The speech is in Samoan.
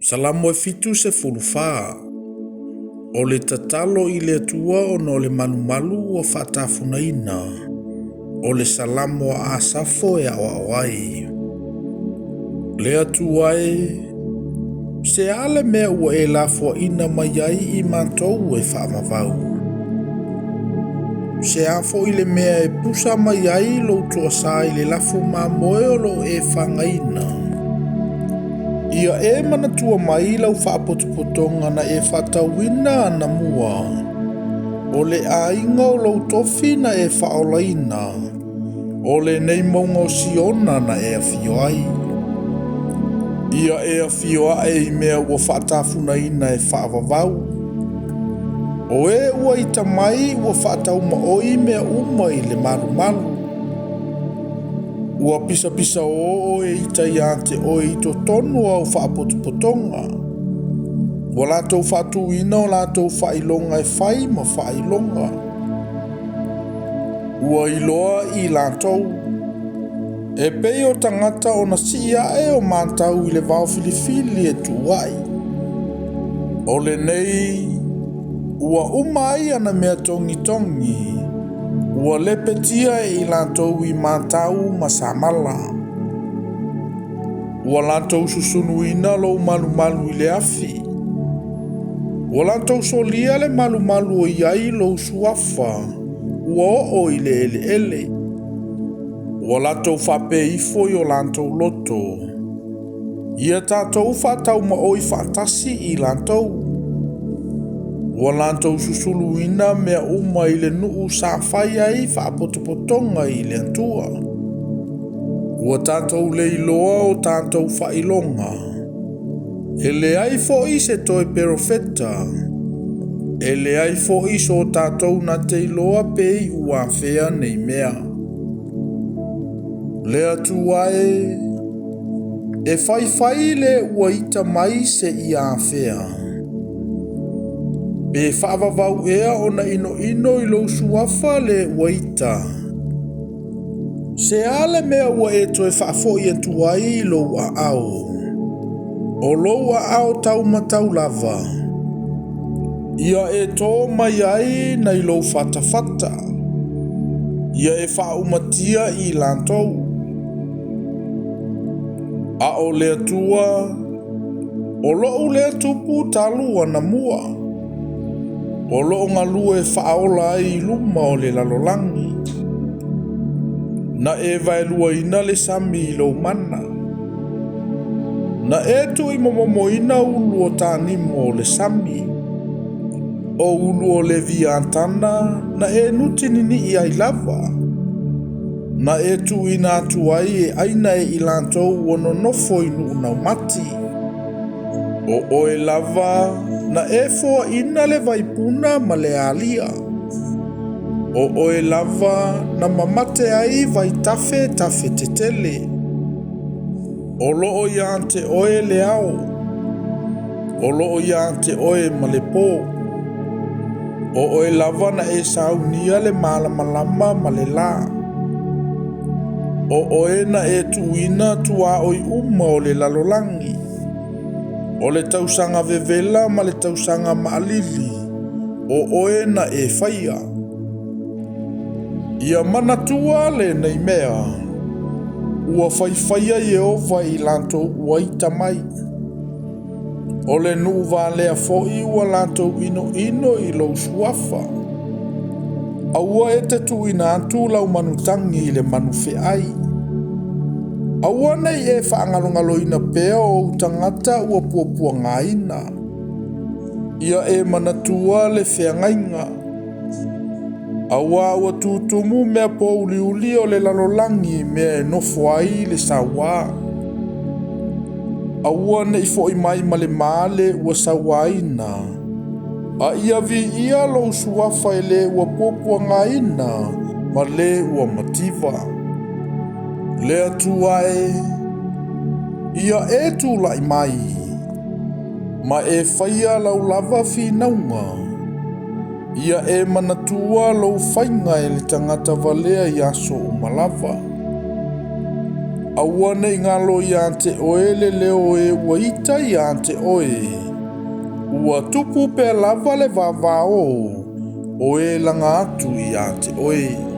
Salamo e 74. O le tatalo i le Atua ona o le malumalu ua faatafunaina. O le Salamo a Asafo e aoao ai. Le Atua e, se a le mea ua e lafoaina mai ai i matou e faavavau? Se a foi le mea e pusa mai ai lou toasā i le lafu mamoe o loo e fagaina? Ia e manatua mai lau faapotopotoga na e faatauina anamua, o le aiga o lou tofi na e faaolaina, o lenei mauga o Siona na e afio ai. Ia e afio ae i mea ua faatafunaina e faavavau. O e ua ita mai ua faataumaoi mea uma i le malumalu. Ua pisapisa o oe ita ia te oe i totonu o au faapotopotoga. Ua latou faatuina o latou faailoga e fai ma faailoga. Ua iloa i latou. E pei o tagata ona sii ae o matau i le vao filifili e tuu ai. O lenei ua uma ai ana mea togitogi, ua lepetia e i latou i matau ma samala. Ua latou susunuina lou malumalu i le afi. Ua latou solia le malumalu o i ai lou suafa, ua oo i le eleele. Ua latou faapeifo i o latou loto. Ia tatou faataumaoi faatasi i latou. Ua latou susuluina mea uma i le nuu sa fai ai faapotopotoga i le Atua. Ua tatou le iloa o tatou faailoga. E leai foi se toe perofeta. E leai foi so tatou na te iloa pe iu afea nei mea. Le Atua e, e faifai le ua ita mai se ia afea. Pe faavavau ea ona inoino i lou suafa le ua ita. Se a le mea ua e toe faafoi atu ai i lou aao. O lou aao taumatau lava. Ia e tō mai ai nai lou fatafata. Ia e faaumatia i latou. A o le Atua, o lou lea tupu talu anamua. O loo galue faaola ai i luma o le lalolagi. Na e vaeluaina le sami i lou mana. Na e tuuimomomoina ulu o tanimo o le sami. O ulu o le Leviatana na e nutinini'i ai lava. Na e tuuina atu ai e aina e i latou ua nonofo i nuu naumati. O oe lava na e foaina le vaipuna ma le alia. O oe lava na mamate ai vaitafe tafe tetele. O loo ia te oe le ao. O loo ia te oe ma le pō. O oe lava na e saunia le malamalama ma le la. O oe na e tuuina tuaoi uma o le lalolagi. O le tausaga vevela ma le tausaga maalili. O oe na e faia. Ia manatua lenei mea. Ua faifaia Ieova i latou ua ita mai. O le nuu valea foi ua latou inoino i lou suafa. Aua e te tuuina atu lau manutagi i le manufeai. Aua nei e faagalogaloina pea o ou tagata ua puapuagaina. Ia e manatua le feagaiga. Aua ua tutumu mea pōuliuli o le lalolagi mea e nofo ai le sauā. Aua nei foi mai ma le male ua sauaina. A ia viia lou suafa e le ua puapuagaina ma le ua mativa. Le Atua e, ia e tulai mai, ma e faia lau lava finauga. Ia e manatua lou faiga e le tagata valea i aso uma lava. Aua ne i galo iā te oe le leo o e ua ita iā te oe. Ua tupu pea lava le vavao o e laga atu iā te oe.